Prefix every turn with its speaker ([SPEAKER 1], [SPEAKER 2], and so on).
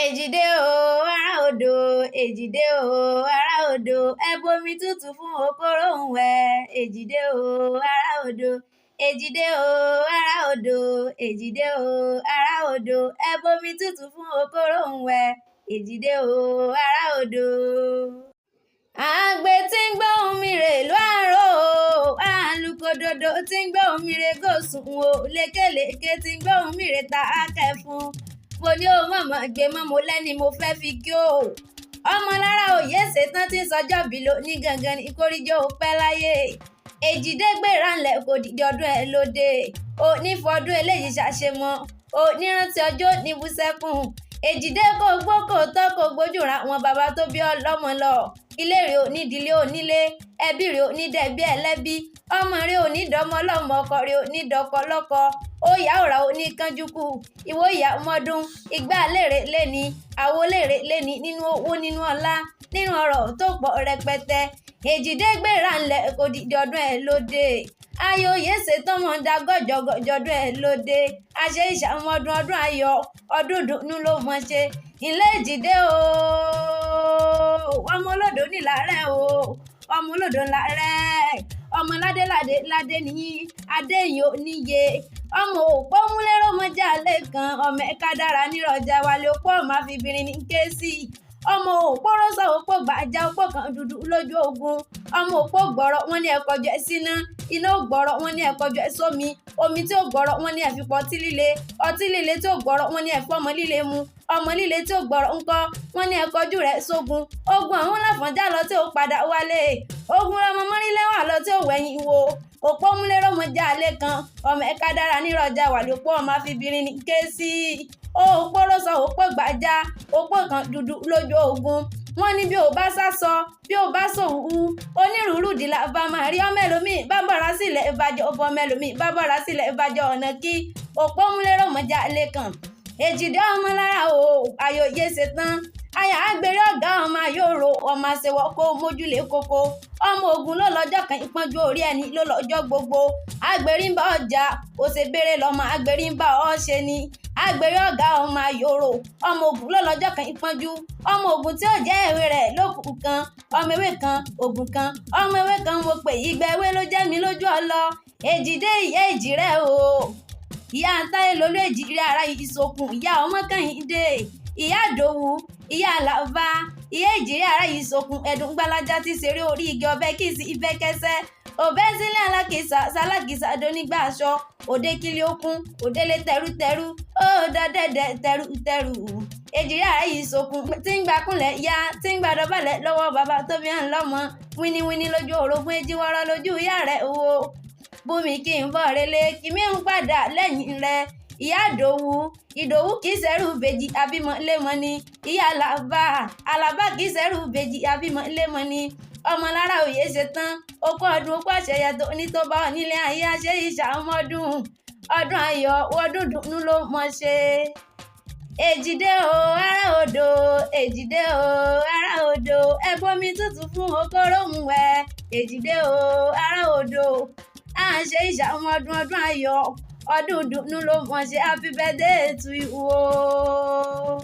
[SPEAKER 1] Èjìdé o, ará odò, èjìdé o, ará odò, ẹ bomi tútù fún Okoroùnwẹ̀. Èjìdé o, ará odò, èjìdé o, ará odò, èjìdé o, ará odò, ẹ bomi tútù fún Okoroùnwẹ̀. Èjìdé o, ará odò. Àgbẹ̀ tí ń gbóhùn mi rè ló àárọ̀ o, àlùkòdòdó tí ń gbóhùn mi rè gòsùn o, lékelèké tí ń gbóhùn mi rè ta akẹ́fun. Mo ní o mọ̀mọ́ gbé mọ́ mo lẹ́ni mo fẹ́ fi kí o. Ọmọ lára òye ṣetán tí ń sọjọ́ bí ló ní gangan ní kórìjọ́ ò pẹ́ láyé. Èjìdé gbéra ńlẹ̀ kò dìde ọdún ẹ̀ lóde. O nífọdún eléyìí ṣàṣemọ́. O nírántí ọjọ́ níbùsẹ́kùn. Èjìdé kò gbó kò tọ́ kò gbójú ra wọn bàbá tó bí ọlọ́mọ lọ. Ilé rẹ̀ ò ní ìdílé onílé, ẹbí rẹ̀ ò ní dẹ̀bí ẹlẹ́bí, ọmọ rẹ̀ ò ní dọmọ lọ́mọ, ọkọ rẹ̀ ò ní dọkọ lọ́kọ. Ó yá òrà ò ní kánjú kú, ìwọ ìyá mọ́dún, ìgbà lérè léni, àwo lérè léni nínú owó nínú ọlá, nínú ọrọ̀ tó pọ̀ rẹpẹtẹ. Èjìdé gbéra ńlẹ̀ kò dìde ọdún ẹ̀ lóde. Ayọ̀ òye ṣetán mọ̀ ń da gọ́jọ́gọ́jọ́ ọdún ẹ̀ lóde. Àṣẹ ìṣàmọ́dún ọdún ayọ̀, ọdún dùnú ló mọ̀ ṣe. Ilé Èjìdé o, ọmọ olódò nílàárẹ̀ o, ọmọ olódò ńlá rẹ̀, ọmọ ládéládé ládé nìyí, adé yìí ò níye. Ọmọ òpó múlẹ́rọ̀ mọ́jà lẹ́kan, ọmọ ẹ̀ka dára nírọ̀jà wálé òpó ọmọ àfibìrin ní kéésì. Ọmọ òpó rọ́ṣọ̀ òpó gbàjà òpó kan dúdú lójú ogun. Ọmọ òpó gbọ́rọ̀ wọn ní ẹ̀kọ́jọ́ ẹ̀ síná, iná ò gbọ́rọ̀ wọn ní ẹ̀kọ́jọ́ ẹ̀ sómi, omi tí ò gbọ́rọ̀ wọn ní ẹ̀fipọ̀ ọtí líle, ọtí líle tí ò gbọ́rọ̀ wọn ní ẹ̀fọ́ ọmọ líle mu, ọmọ líle tí ò gbọ́rọ̀ ńkọ́ wọn ní ẹ̀kọ́jú rẹ̀ sógun. Ogun àwọn láfọ̀njá lọ tí ò padà wálé. Ogun lọmọ mọ́rílẹ́wà lọ tí ò wẹ̀yìn wò. Òpó múlẹ́rọ̀ mọ́jà lẹ́kan, ọmọ ẹ̀ka dára nírọ̀jà wà lópó ọmọ àfibìrin ní kéésì. Òpó rọ́ṣọ̀ òpó gbàjà òpó kan dúdú lójú ogun. Wọ́n ní bí o bá sásọ bí o bá sòwú onírúurú dìlà bá máa rí ọmọ ẹlòmíì bá bọ̀rọ̀ sílẹ̀ ìbàjẹ́ ọbọ̀ ọmọ ẹlòmíì bá bọ̀rọ̀ sílẹ̀ ìbàjẹ́ ọ̀nà kí òpó múlẹ́rọ̀ mọ́jà lẹ́kan. Èjìdé ọmọ lára o, ayò yé ṣetán. Aya àgbèrè ọ̀gá ọmọ ayòrò ọmọ àṣewọ́ kó mójúlé koko. Ọmọ ogun ló lọ́jọ́ kan ìpọ́njú orí ẹni ló lọ́jọ́ gbogbo. Àgbèrè ń bá ọjà ó ṣe béèrè lọ́mọ àgbèrè ń bá ọ ṣe ni. Àgbèrè ọ̀gá ọmọ ayòrò ọmọ ogun ló lọ́jọ́ kan ìpọ́njú. Ọmọ ogun tí ó jẹ́ ewé rẹ̀ lókùn kan, ọmọ ewé kan, ògùn kan, ọmọ ewé kan mo pè ìgbà ewé ló jẹ́ mi lójú ọlọ. Èjìdé ìyá èjì rẹ̀ o. Ìyá táyé lolú èjì rẹ̀ ara ìsokùn, ìyá ọmọ kẹ́hìndé, ìyá àdòwú, ìyá àlàbá, ìyá èjì rẹ̀ ara ìsokùn, ẹ̀dùn gbalaja ti ṣeré orí igi ọbẹ̀ kì í sí ibẹ̀ kẹsẹ́. Òbẹ́ sílẹ̀ alákìsà sálákìsà donígbà aṣọ, òde kílí okun, òdélé tẹrútẹrú, ó dọ́dẹ̀dẹ̀ tẹrútẹrú. Èjì rẹ̀ ara ìsokùn tí ń gbàkúnlẹ̀ ya tí ń gbàdọ̀bálẹ̀ lọ́wọ́ bàbá tó bí hàn lọ́mọ. Wíníwíní lójú orogún èjìwọ́rọ́ lójú ìyá rẹ̀ wo. Bùnmi kí n bọ̀ relé kí mi ń padà lẹ́yìn rẹ̀. Ìyá àdòwú, ìdòwú kì í ṣẹrú ìbejì àbímọ lémọ ni. Ìyá àlàbá, àlàbá kì í ṣẹrú ìbejì àbímọ lémọ ni. Ọmọ lára òye ṣetán, okó ọdún okó àṣeyẹ tó ní tó bá ọ nílé ayé àṣẹ ìṣàmọ́dún. Ọdún ayọ̀ ọdún dùnú ló mọ̀ ṣe. Èjìdé o, ará odò, èjìdé o, ará odò, ẹ bomi tútù fún Okoroùnwẹ̀. Èjìdé o, ará odò, à ń ṣe ìṣàmọ́dún ọdún ayọ̀ ọdún dùnú ló mọ̀ ṣe. Happy birthday to you o.